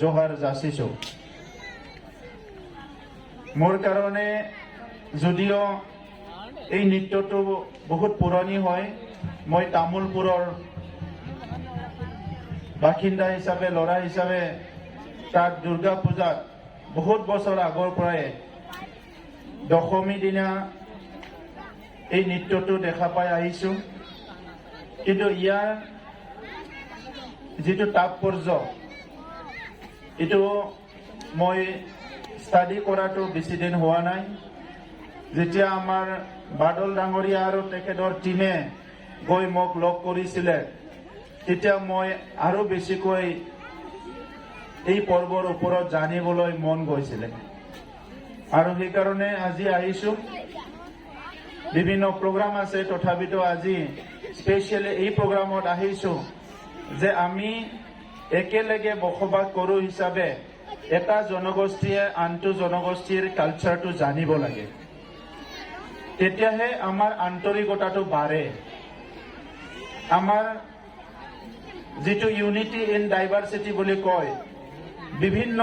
জোহাৰ যাচিছোঁ। মোৰ কাৰণে যদিও এই নৃত্যটো বহুত পুৰণি হয়, মই তামোলপুৰৰ বাসিন্দা হিচাপে, ল'ৰা হিচাপে তাত দুৰ্গা পূজাত বহুত বছৰ আগৰ পৰাই দশমী দিনা এই নৃত্যটো দেখা পাই আহিছোঁ। কিন্তু ইয়াৰ যিটো তাৎপৰ্য, এইটো মই ষ্টাডি কৰাটো বেছি দিন হোৱা নাই। যেতিয়া আমাৰ বাদল ডাঙৰীয়া আৰু তেখেতৰ টীমে গৈ মোক লগ কৰিছিলে, তেতিয়া মই আৰু বেছিকৈ এই পৰ্বৰ ওপৰত জানিবলৈ মন গৈছিলে আৰু সেইকাৰণে আজি আহিছোঁ। বিভিন্ন প্ৰগ্ৰাম আছে, তথাপিতো আজি স্পেচিয়েলি এই প্ৰগ্ৰামত আহিছোঁ যে আমি একেলগে বসবাস কৰোঁ হিচাপে এটা জনগোষ্ঠীয়ে আনটো জনগোষ্ঠীৰ কালচাৰটো জানিব লাগে, তেতিয়াহে আমাৰ আন্তৰিকতাটো বাঢ়ে। আমাৰ যিটো ইউনিটি ইন ডাইভাৰ্চিটি বুলি কয়, বিভিন্ন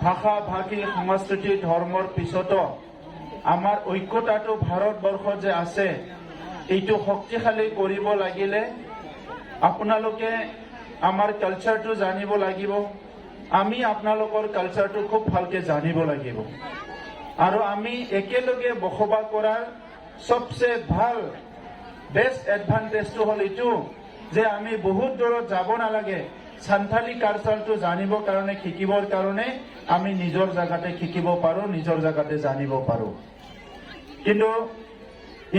ভাষা ভাষী, সংস্কৃতি, ধৰ্মৰ পিছতো আমাৰ ঐক্যতাটো ভাৰতবৰ্ষত যে আছে, এইটো শক্তিশালী কৰিব লাগিলে আপোনালোকে আমাৰ কালচাৰটো জানিব লাগিব, আমি আপোনালোকৰ কালচাৰটো খুব ভালকে জানিব লাগিব। আৰু আমি একেলগে বসবাস কৰাৰ চবচে ভাল বেষ্ট এডভান্টেজটো হ'ল এইটো যে আমি বহুত দূৰত যাব নালাগে। চান্থালী কালচাৰটো জানিবৰ কাৰণে, শিকিবৰ কাৰণে আমি নিজৰ জেগাতে শিকিব পাৰোঁ, নিজৰ জেগাতে জানিব পাৰোঁ। কিন্তু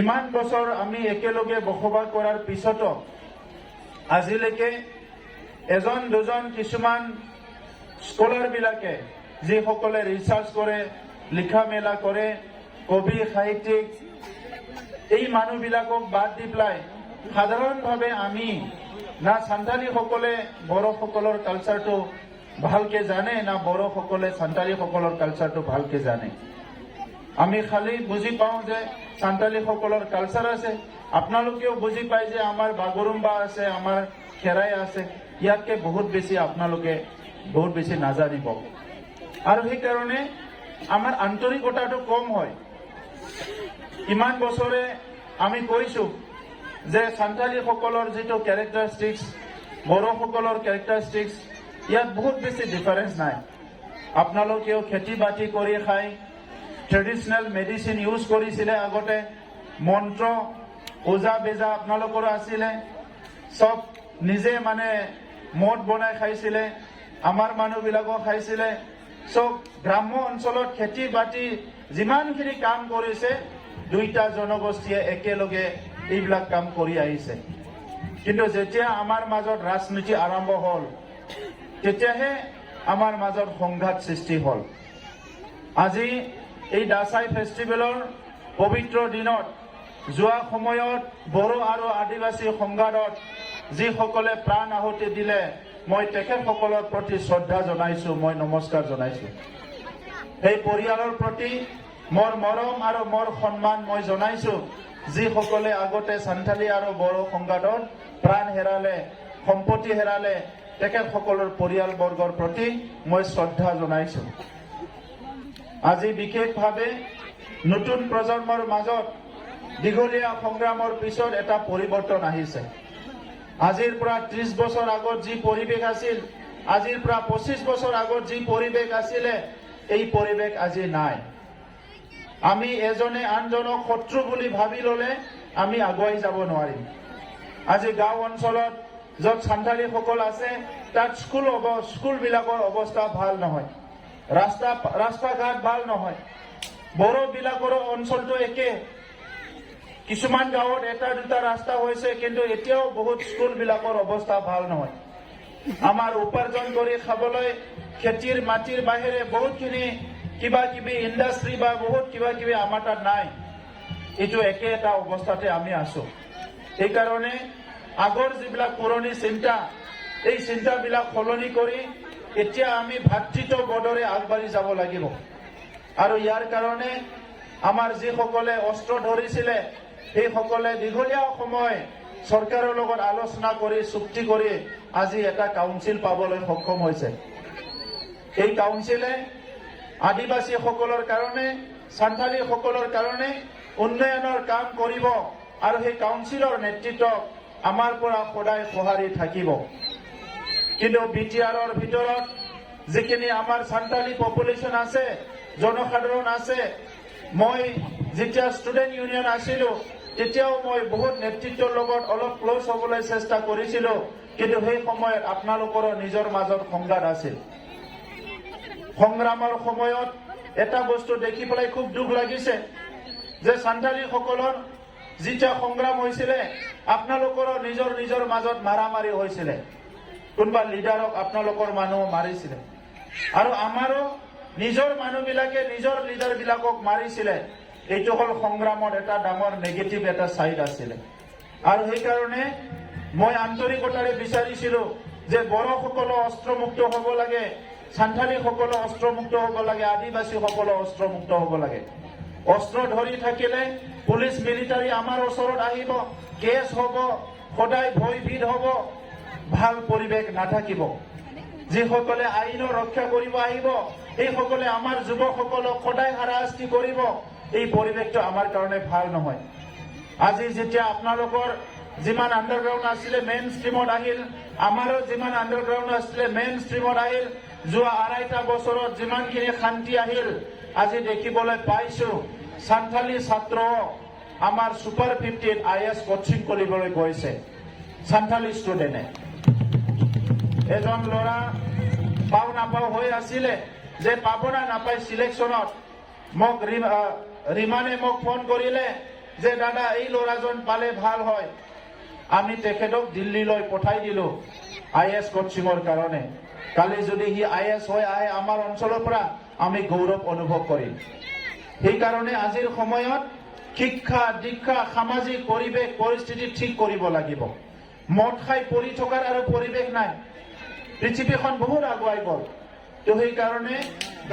ইমান বছৰ আমি একেলগে বসবাস কৰাৰ পিছতো আজিলৈকে এজন দুজন কিছুমান স্কলাৰবিলাকে, যিসকলে ৰিচাৰ্চ কৰে, লিখা মেলা কৰে, কবি সাহিত্যিক, এই মানুহবিলাকক বাদ দি পেলাই সাধাৰণভাৱে আমি না চান্তালীসকলে বড়োসকলৰ কালচাৰটো ভালকে জানে, না বড়োসকলে চান্তালীসকলৰ কালচাৰটো ভালকে জানে। আমি খালি বুজি পাওঁ যে চান্তালীসকলৰ কালচাৰ আছে। আপোনালোকেও বুজি পায় যে আমাৰ বাগৰুম্বা আছে, আমাৰ খেৰাই আছে। ইয়াতকে বহুত বেছি আপোনালোকে বহুত বেছি নাজানিব আৰু সেইকাৰণে আমাৰ আন্তৰিকতাটো কম হয়। ইমান বছৰে আমি কৈছো যে চান্তালীসকলৰ যিটো কেৰেক্টাৰিষ্টিক্স, বড়োসকলৰ কেৰেক্টাৰিষ্টিক্স, ইয়াত বহুত বেছি ডিফাৰেঞ্চ নাই। আপোনালোকেও খেতি বাতি কৰি খাই, ট্ৰেডিশ্যনেল মেডিচিন ইউজ কৰিছিলে আগতে, মন্ত্ৰ ওজা বেজা আপোনালোকৰো আছিলে, চব নিজে মানে মদ বনাই খাইছিলে, আমাৰ মানুহবিলাকো খাইছিলে। চব গ্ৰাম্য অঞ্চলত খেতি বাতি যিমানখিনি কাম কৰিছে, দুইটা জনগোষ্ঠীয়ে একেলগে এইবিলাক কাম কৰি আহিছে। কিন্তু যেতিয়া আমাৰ মাজত ৰাজনীতি আৰম্ভ হ'ল, তেতিয়াহে আমাৰ মাজত সংঘাত সৃষ্টি হ'ল। আজি এই দাসাই ফেষ্টিভেলৰ পবিত্ৰ দিনত যোৱা সময়ত বড়ো আৰু আদিবাসী সংঘাতত যিসকলে প্ৰাণ আহুতি দিলে, মই তেখেতসকলৰ প্ৰতি শ্ৰদ্ধা জনাইছো, মই নমস্কাৰ জনাইছো। সেই পৰিয়ালৰ প্ৰতি মোৰ মৰম আৰু মোৰ সন্মান মই জনাইছো, যিসকলে আগতে চান্থালী আৰু বড়ো সংঘাতত প্ৰাণ হেৰালে, সম্পত্তি হেৰালে, তেখেতসকলৰ পৰিয়ালবৰ্গৰ প্ৰতি মই শ্ৰদ্ধা জনাইছো। আজি বিশেষভাৱে নতুন প্ৰজন্মৰ মাজত দীঘলীয়া সংগ্ৰামৰ পিছত এটা পৰিৱৰ্তন আহিছে। আজিৰ পৰা 30 বছৰ আগত যি পৰিৱেশ আছিল, আজিৰ পৰা 25 বছৰ আগত যি পৰিৱেশ আছিলে, এই পৰিৱেশ আজি নাই। আমি এজনে আনজনক শত্ৰু বুলি ভাবি ললে আমি আগুৱাই যাব নোৱাৰিম। আজি গাঁও অঞ্চলত য'ত চান্থালীসকল আছে, তাত স্কুলবিলাকৰ অৱস্থা ভাল নহয়, ৰাস্তা ঘাট ভাল নহয়। বড়োবিলাকৰো অঞ্চলটো একে। কিছুমান গাঁৱত এটা দুটা ৰাস্তা হৈছে, কিন্তু এতিয়াও বহুত স্কুলবিলাকৰ অৱস্থা ভাল নহয়। আমাৰ উপাৰ্জন কৰি খাবলৈ খেতিৰ মাটিৰ বাহিৰে বহুতখিনি কিবা কিবি ইণ্ডাষ্ট্ৰি বা বহুত কিবা কিবি আমাৰ তাত নাই। এইটো একে এটা অৱস্থাতে আমি আছো। সেইকাৰণে আগৰ যিবিলাক পুৰণি চিন্তা, এই চিন্তাবিলাক সলনি কৰি এতিয়া আমি ভাতৃত্ববোধৰে আগবাঢ়ি যাব লাগিব। আৰু ইয়াৰ কাৰণে আমাৰ যিসকলে অস্ত্ৰ ধৰিছিলে, সেইসকলে দীঘলীয়া সময় চৰকাৰৰ লগত আলোচনা কৰি, চুক্তি কৰি আজি এটা কাউন্সিল পাবলৈ সক্ষম হৈছে। এই কাউন্সিলে আদিবাসীসকলৰ কাৰণে, চান্থালীসকলৰ কাৰণে উন্নয়নৰ কাম কৰিব আৰু সেই কাউন্সিলৰ নেতৃত্বক আমাৰ পৰা সদায় সঁহাৰি থাকিব। কিন্তু বিটিআৰৰ ভিতৰত যিখিনি আমাৰ চান্তালী পপুলেশ্যন আছে, জনসাধাৰণ আছে, মই যেতিয়া ষ্টুডেণ্ট ইউনিয়ন আছিলো, তেতিয়াও মই বহুত নেতৃত্বৰ লগত অলপ ক্লজ হ'বলৈ চেষ্টা কৰিছিলো। কিন্তু সেই সময়ত আপোনালোকৰো নিজৰ মাজত সংঘাত আছিল। সংগ্ৰামৰ সময়ত এটা বস্তু দেখি পেলাই খুব দুখ লাগিছে যে চান্থালীসকলৰ যেতিয়া সংগ্ৰাম হৈছিলে, আপোনালোকৰো নিজৰ নিজৰ মাজত মাৰামাৰি হৈছিলে, কোনোবা লিডাৰক আপোনালোকৰ মানুহ মাৰিছিলে আৰু আমাৰো নিজৰ মানুহবিলাকে নিজৰ লিডাৰবিলাকক মাৰিছিলে। এইটো হ'ল সংগ্ৰামত এটা ডাঙৰ নেগেটিভ এটা চাইড আছিলে। আৰু সেইকাৰণে মই আন্তৰিকতাৰে বিচাৰিছিলো যে বড়োসকলো অস্ত্ৰমুক্ত হ'ব লাগে, চান্থালীসকলো অস্ত্ৰমুক্ত হ'ব লাগে, আদিবাসীসকলো অস্ত্ৰমুক্ত হ'ব লাগে। অস্ত্ৰ ধৰি থাকিলে পুলিচ মিলিটাৰী আমাৰ ওচৰত আহিব, কেছ হ'ব, সদায় ভয় ভীত হ'ব, ভাল পৰিৱেশ নাথাকিব। যিসকলে আইনৰ ৰক্ষা কৰিব আহিব, সেইসকলে আমাৰ যুৱকসকলক সদায় হাৰাশাস্তি কৰিব। এই পৰিৱেশটো আমাৰ কাৰণে ভাল নহয়। আজি যেতিয়া আপোনালোকৰ যিমান আণ্ডাৰগ্ৰাউণ্ড আছিলে, মেইন ষ্ট্ৰীমত আহিল, আমাৰো যিমান আণ্ডাৰগ্ৰাউণ্ড আছিলে, মেইন ষ্ট্ৰীমত আহিল। যোৱা 2.5টা বছৰত যিমানখিনি শান্তি আহিল, আজি দেখিবলৈ পাইছো চান্থালী ছাত্ৰ আমাৰ ছুপাৰ 50ত আইএএছ কোচিং কৰিবলৈ গৈছে। চান্থালী ষ্টুডেণ্টে, এজন ল'ৰা পাওঁ নাপাওঁ হৈ আছিলে যে পাব না নাপায় চিলেকশ্যনত, মোক ৰিমানে মোক ফোন কৰিলে যে দাদা, এই ল'ৰাজন পালে ভাল হয়। আমি তেখেতক দিল্লীলৈ পঠাই দিলো আইএএছ কোচিঙৰ কাৰণে। কালি যদি সি আইএএছ হৈ আহে আমাৰ অঞ্চলৰ পৰা, আমি গৌৰৱ অনুভৱ কৰিম। সেইকাৰণে আজিৰ সময়ত শিক্ষা দীক্ষা, সামাজিক পৰিৱেশ পৰিস্থিতি ঠিক কৰিব লাগিব। মদ খাই পৰি থকাৰ আৰু পৰিৱেশ নাই। পৃথিৱীখন বহুত আগুৱাই গ'ল। তো সেইকাৰণে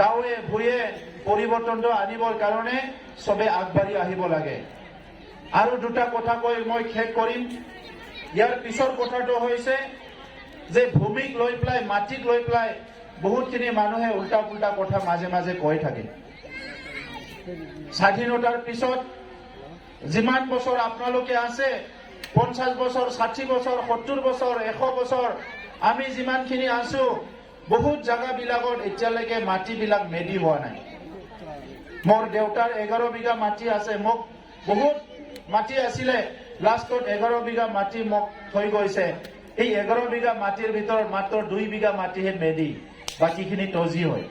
গাঁৱে ভূঞে পৰিৱৰ্তনটো আনিবৰ কাৰণে চবে আগবাঢ়ি আহিব লাগে। আৰু দুটা কথা কৈ মই শেষ কৰিম। ইয়াৰ পিছৰ কথাটো হৈছে যে ভূমিক লৈ পেলাই, মাটিক লৈ পেলাই বহুতখিনি মানুহে উল্টা পুল্টা কথা মাজে মাজে কৈ থাকে। স্বাধীনতাৰ পিছত যিমান বছৰ আপোনালোকে আছে, 50 বছৰ, 60 বছৰ, 70 বছৰ, 100 বছৰ, আমি যিমানখিনি আছো, বহুত জাগাবিলাকত এতিয়ালৈকে মাটিবিলাক মেদি হোৱা নাই। মোৰ দেউতাৰ 11 বিঘা মাটি আছে। মোক বহুত মাটি আছিলে, লাষ্টত 11 বিঘা মাটি মোক থৈ গৈছে। এই 11 বিঘা মাটিৰ ভিতৰত মাত্ৰ 2 বিঘা মাটিহে মেদি, বাকীখিনি তজি হয়,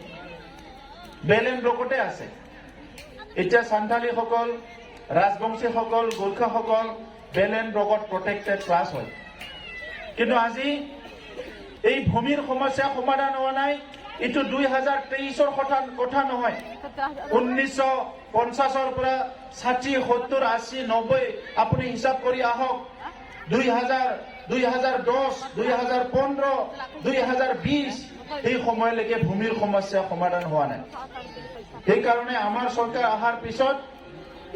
বেলেন ব্লকতে আছে। এতিয়া চান্থালীসকল, ৰাজবংশীসকল, গোৰ্খাসকল বেল এণ্ড ব্লকত প্ৰটেক্টেড ক্লাছ হয়। কিন্তু আজি এই ভূমিৰ সমস্যা সমাধান হোৱা নাই। এইটো 2023ৰ কথা নহয়। 1950ৰ পৰা 60, 70, 80, 90, আপুনি হিচাপ কৰি আহক, 2000, 2010, 2015, 2020, এই সময়লৈকে ভূমিৰ সমস্যা সমাধান হোৱা নাই। সেইকাৰণে আমাৰ চৰকাৰ অহাৰ পিছত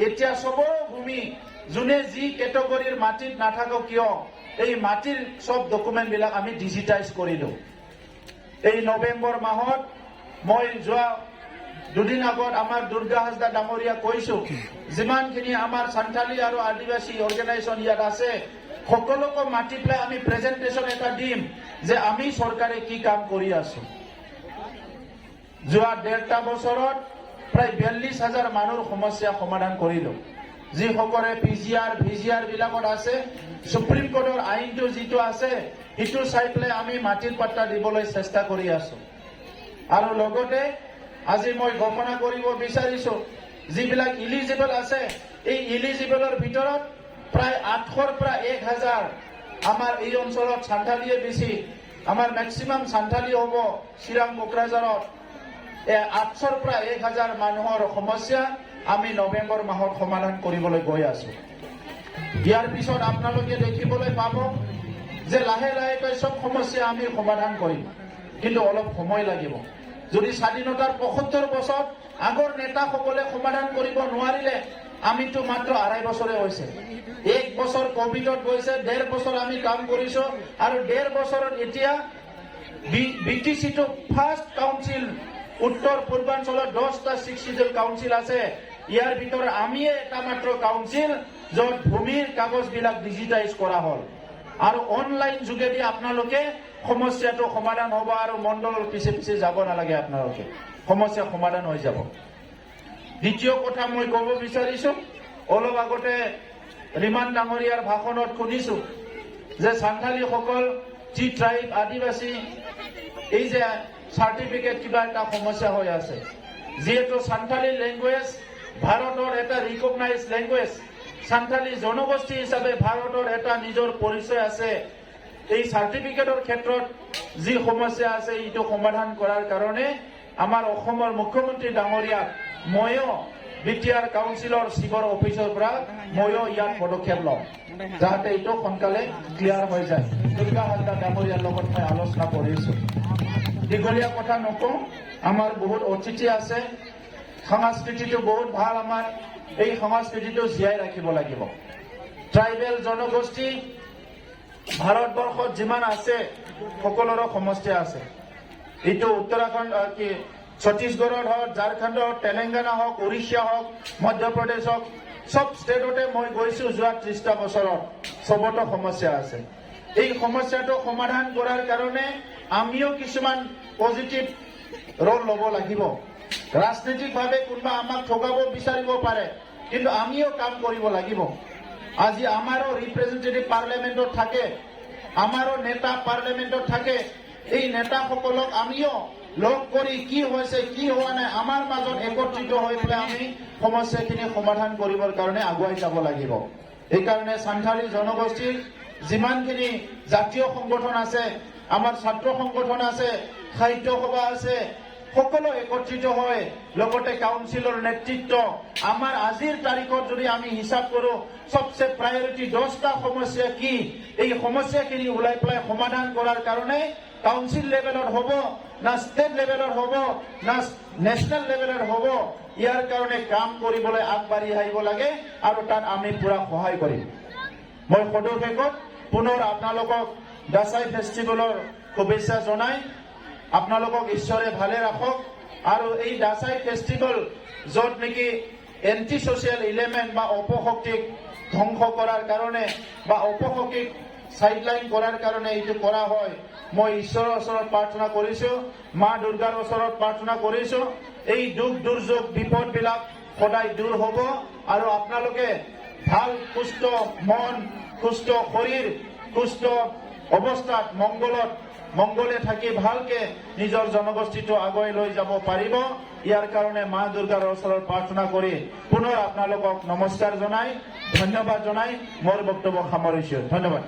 এতিয়া চবৰে ভূমি, যোনে যি কেটেগৰীৰ মাটিত নাথাকক কিয়, এই মাটিৰ চব ডকুমেণ্ট বিলাক আমি ডিজিটাইজ কৰিলো। এই নৱেম্বৰ মাহত মই যোৱা দুদিন আগত আমাৰ দুৰ্গা হাজদা ডাঙৰীয়া কৈছো, যিমানখিনি আমাৰ চান্থালী আৰু আদিবাসী অৰ্গেনাইজেশ্যন ইয়াত আছে, সকলোকে মাতি পেলাই আমি প্ৰেজেণ্টেশ্যন এটা দিম যে আমি চৰকাৰে কি কাম কৰি আছো। যোৱা 1.5টা বছৰত প্ৰায় 42 হাজাৰ মানুহৰ সমস্যা সমাধান কৰিলো। যিসকলে পিজিআৰ, ভিজিআৰ বিলাকত আছে, সুপ্ৰিম কোৰ্টৰ আইনটো যিটো আছে, সেইটো চাই পেলাই আমি মাটিৰ পাট্টা দিবলৈ চেষ্টা কৰি আছো। আৰু লগতে আজি মই ঘোষণা কৰিব বিচাৰিছো, যিবিলাক ইলিজিবল আছে, এই ইলিজিবলৰ ভিতৰত প্ৰায় 800ৰ পৰা 1000, আমাৰ এই অঞ্চলত চান্থালীয়ে বেছি, আমাৰ মেক্সিমাম চান্থালী হ'ব চিৰাং কোকৰাঝাৰত। এই 800ৰ পৰা 1000 মানুহৰ সমস্যা আমি নৱেম্বৰ মাহত সমাধান কৰিবলৈ গৈ আছো। ইয়াৰ পিছত আপোনালোকে দেখিবলৈ পাব যে লাহে লাহেকৈ চব সমস্যা আমি সমাধান কৰিম, কিন্তু অলপ সময় লাগিব। যদি স্বাধীনতাৰ 75 বছৰ আগৰ নেতাসকলে সমাধান কৰিব নোৱাৰিলে, আমিতো মাত্ৰ 2.5 বছৰে হৈছে। এক বছৰ কভিডত গৈছে, 1.5 বছৰ আমি কাম কৰিছো আৰু 1.5 বছৰত এতিয়া বি টি চিটো ফাৰ্ষ্ট কাউন্সিল। উত্তৰ পূৰ্বাঞ্চলত 10টা ছিক্স চিডিউল কাউন্সিল আছে। ইয়াৰ ভিতৰত আমিয়ে এটা মাত্ৰ কাউন্সিল য'ত ভূমিৰ কাগজবিলাক ডিজিটাইজ কৰা হ'ল আৰু অনলাইন যোগেদি আপোনালোকে সমস্যাটো সমাধান হ'ব আৰু মণ্ডলৰ পিছে পিছে যাব নালাগে আপোনালোকে, সমস্যা সমাধান হৈ যাব। দ্বিতীয় কথা মই ক'ব বিচাৰিছো, অলপ আগতে ৰিমান ডাঙৰীয়াৰ ভাষণত শুনিছো যে চান্থালীসকল টি ট্ৰাইব, আদিবাসী, এই যে চাৰ্টিফিকেট কিবা এটা সমস্যা হৈ আছে। যিহেতু চান্থালী লেংগুৱেজ ভাৰতৰ এটা ৰিকগনাইজ লেংগুৱেজ, চান্থালী জনগোষ্ঠী হিচাপে ভাৰতৰ এটা নিজৰ পৰিচয় আছে, এই চাৰ্টিফিকেটৰ ক্ষেত্ৰত যি সমস্যা আছে, এইটো সমাধান কৰাৰ কাৰণে আমাৰ অসমৰ মুখ্যমন্ত্ৰী ডাঙৰীয়াক ময়ো বিটিআৰ কাউন্সিলৰ চিফৰ অফিচৰ পৰা ময়ো ইয়াত পদক্ষেপ ল'ম, যাতে এইটো সোনকালে ক্লিয়াৰ হৈ যায়। দুৰ্গা হালদাৰ ডাঙৰীয়াৰ লগত মই আলোচনা কৰিছো। দীঘলীয়া কথা নকওঁ। আমাৰ বহুত অতিথি আছে। সংস্কৃতিটো বহুত ভাল আমাৰ। এই সংস্কৃতিটো জীয়াই ৰাখিব লাগিব। ট্ৰাইবেল জনগোষ্ঠী ভাৰতবৰ্ষত যিমান আছে, সকলোৰে সমস্যা আছে। এইটো উত্তৰাখণ্ড কি ছত্তীশগড়ত হওক, ঝাৰখণ্ড হওক, তেলেংগানা হওক, উৰিষ্যা হওক, মধ্যপ্ৰদেশ হওক, চব ষ্টেটতে মই গৈছো যোৱা 30টা বছৰত, চবতো সমস্যা আছে। এই সমস্যাটো সমাধান কৰাৰ কাৰণে আমিও কিছুমান পজিটিভ ৰোল ল'ব লাগিব। ৰাজনৈতিকভাৱে কোনোবা আমাক ঠগাব বিচাৰিব পাৰে, কিন্তু আমিও কাম কৰিব লাগিব। আজি আমাৰো ৰিপ্ৰেজেন্টেটিভ পাৰ্লিয়ামেণ্টত থাকে, আমাৰো নেতা পাৰ্লিয়ামেণ্টত থাকে। এই নেতাসকলক আমিও লগ কৰি কি হৈছে, কি হোৱা নাই, আমাৰ মাজত একত্ৰিত হৈ পেলাই আমি সমস্যাখিনি সমাধান কৰিবৰ কাৰণে আগুৱাই যাব লাগিব। সেইকাৰণে চান্থালী জনগোষ্ঠীৰ যিমানখিনি জাতীয় সংগঠন আছে, আমাৰ ছাত্ৰ সংগঠন আছে, সাহিত্য সভা আছে, সকলো একত্ৰিত হৈ, লগতে কাউন্সিলৰ নেতৃত্ব, আমাৰ আজিৰ তাৰিখত যদি আমি হিচাপ কৰো, চবচে প্ৰায়ৰিটি 10টা সমস্যা কি, এই সমস্যাখিনি ওলাই পেলাই সমাধান কৰাৰ কাৰণে কাউন্সিল লেভেলত হ'ব না ষ্টেট লেভেলত হ'ব না নেশ্যনেল লেভেলত হ'ব, ইয়াৰ কাৰণে কাম কৰিবলৈ আগবাঢ়ি আহিব লাগে আৰু তাত আমি পুৰা সহায় কৰিম। মই সদৌ শেষত পুনৰ আপোনালোকক দাঁচাই ফেষ্টিভেলৰ শুভেচ্ছা জনাই, আপোনালোকক ঈশ্বৰে ভালে ৰাখক। আৰু এই দাঁচাই ফেষ্টিভেল য'ত নেকি এণ্টি ছ'চিয়েল ইলিমেণ্ট বা অপশক্তিক ধ্বংস কৰাৰ কাৰণে বা অপশক্তিক চাইডলাইন কৰাৰ কাৰণে এইটো কৰা হয়, মই ঈশ্বৰৰ ওচৰত প্ৰাৰ্থনা কৰিছো, মা দুৰ্গাৰ ওচৰত প্ৰাৰ্থনা কৰিছো, এই দুখ দুৰ্যোগ বিপদবিলাক সদায় দূৰ হ'ব আৰু আপোনালোকে ভাল সুস্থ মন, সুস্থ শৰীৰ, সুস্থ অৱস্থাত মংগলত মংগলে থাকি ভালকে নিজৰ জনগোষ্ঠীটো আগুৱাই লৈ যাব পাৰিব। ইয়াৰ কাৰণে মা দুৰ্গাৰ ওচৰত প্ৰাৰ্থনা কৰি পুনৰ আপোনালোকক নমস্কাৰ জনাই, ধন্যবাদ জনাই মোৰ বক্তব্য সামৰিছো। ধন্যবাদ।